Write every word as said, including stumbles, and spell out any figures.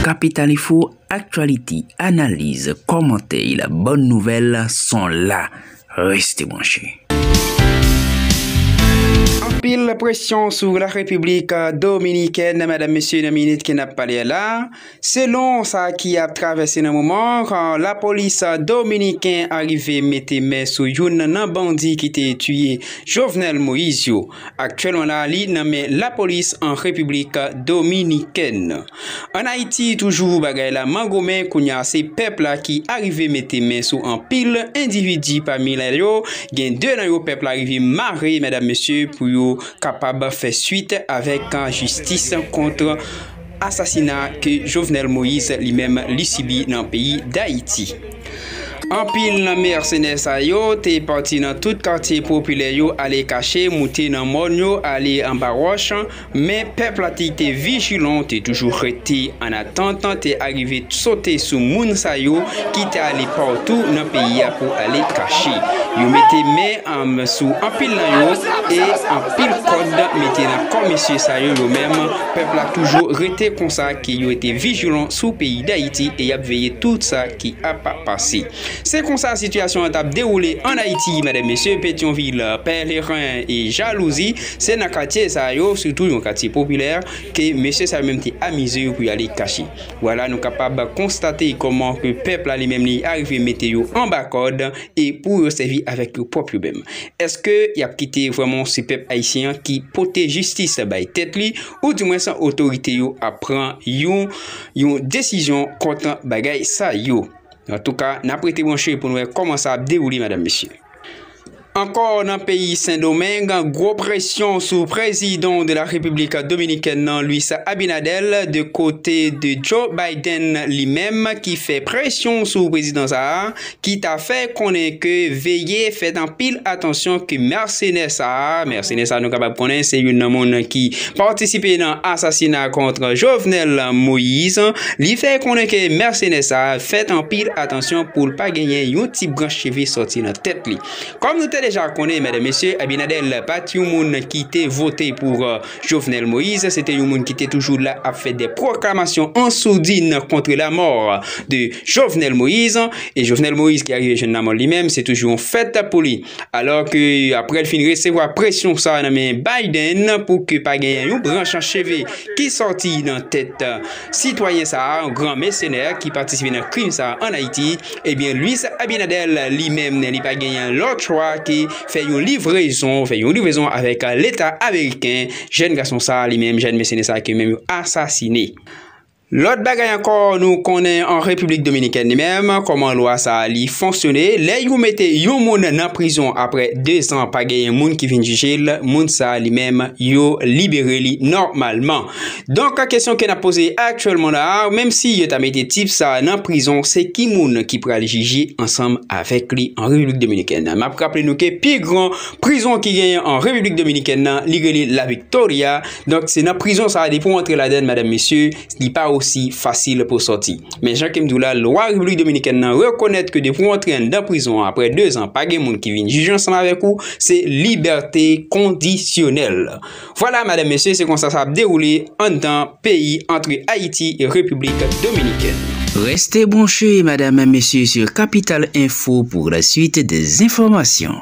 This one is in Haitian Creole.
Kapital Info, aktyalite, analiz, kòmantè, bòn nouvèl, son la. Reste branche. Anpil presyon sou la Repiblik Dominikèn, medam, mesye, nan minit ke n ap pale a la. Selon sa ki ap travèse nan moman, kan lapolis dominiken arive mete men sou youn nan bandi ki te tiye Jovenel Moïse yo. Aktyèlman la, li nan men lapolis an Repiblik Dominikèn. Ann Ayiti, toujou bagay la mangonmen, kounye a se pèp la ki arive mete men sou anpil endividi, pami la yo, gen de nan yo pèp la rive mare, medam, mesye, pou yo kapab fè swit avèk jistis kont asasina ke Jovenel Moïse li menm li sibi nan peyi Dayiti. Anpil nan mèsenè sa yo te pati nan tout katye popilè yo, ale kache, moute nan mòn yo, ale anba wòch, men pèp la te, te vijilan, te toujou rete an atant, te arive sote sou moun sa yo ki te ale patou nan peyi a pou ale kache. Yo mete men, um, sou anpil nan yo e anpil kòd mete nan kò mesye sa yo, yo menm, pèp la toujou rete konsa ke yo rete vijilan sou peyi Dayiti e y ap veye tout sa ki ap pase. Se konsa sitiyasyon an t ap dewoule ann Ayiti, medam, mesye, Petyonvil, Pèleren e Jalouzi, se nan katye sa yo, sitou yon katye popilè, ke mesye sa yo menm te amize yo pou y ale kache. Vwala, nou kapab konstate kòman ke pèp la li menm li arive mete yo anba kòd e pou yo sèvi avèk yo pwòp yo menm. Èske y ap kite vrèman se pèp ayisyen an ki pote jistis bay tèt li, oudimwens otorite yo ap pran yon, yon desizyon kont bagay sa yo? Antouka, n ap rete branche pou n wè kòman sa ap dewoule, medam, mesye. Ankò nan peyi Sendomeng, gwo presyon sou prezidan de la Repiblik Dominikèn nan, Luis Abinader, de kote de Joe Biden li menm, ki fè presyon sou prezidan sa a, ki ta fè konnen ke veye fèt anpil atansyon ke mèsenè sa a, mèsenè sa a nou kapab konnen se youn nan moun ki patisipe nan asasina kont Jovenel Moïse, li fè konnen ke mèsenè sa a fèt anpil atansyon pou l pa genyen yon ti branch cheve sòti nan tèt li. Kòm nou te deja konnen, medam, mesye, Abinader pa t yon moun ki te vote pou, euh, Jovenel Moïse, se te yon moun ki te toujou la ap fè de pwoklamasyon an sourdine contre la mort de Jovenel Moïse. E Jovenel Moïse ki arive jwenn lanmò li menm, se toujou yon fèt pou li. Alò ke, apre l fin resevwa presyon sa nan men Biden pou ke pa genyen yon branch cheve ki sòti nan tèt, euh, sitwayen sa a, yon gran mèsenè ki patisipe nan krim sa a ann Ayiti, ebyen, Luis Abinader li menm, li pa genyen lòt chwa ke fè yon livrezon, fè yon livrezon avèk Leta ameriken, jèn gason sa a li menm, jèn mèsenè sa a ke menm yo asasine. Lòt bagay ankò, nou konnen an Repiblik Dominikèn li menm, kòman lwa sa a li fonksyone, lè yo mete yon moun nan prizon apre de zan pa genyen moun ki vin jije l, moun sa a li menm yo libere li nòmalman. Donk, kesyon ke n ap poze aktyèlman la a, menm si yo ta mete tip sa a nan prizon, se ki moun ki pral jije ansanm avèk li an Repiblik Dominikèn? M ap raple nou ke pi gran prizon ki genyen an Repiblik Dominikèn nan, li rele La Victoria. Donk, se nan prizon sa a, depi w antre ladan l, medam, mesye, li pa osi fasil pou w sòti. Men jan ke m di w la, lwa Repiblik Dominikèn nan rekonèt ke depi w antre anndan prizon an apre de zan, pa gen moun ki vin jije ansanm avèk ou, se libète kondisyonèl. Vwala, medam, mesye, se konsa sa ap dewoule anndan peyi ant Ayiti e Repiblik Dominikèn. Restez branchés, mesdames et messieurs, sur Capital Info pour la suite des informations.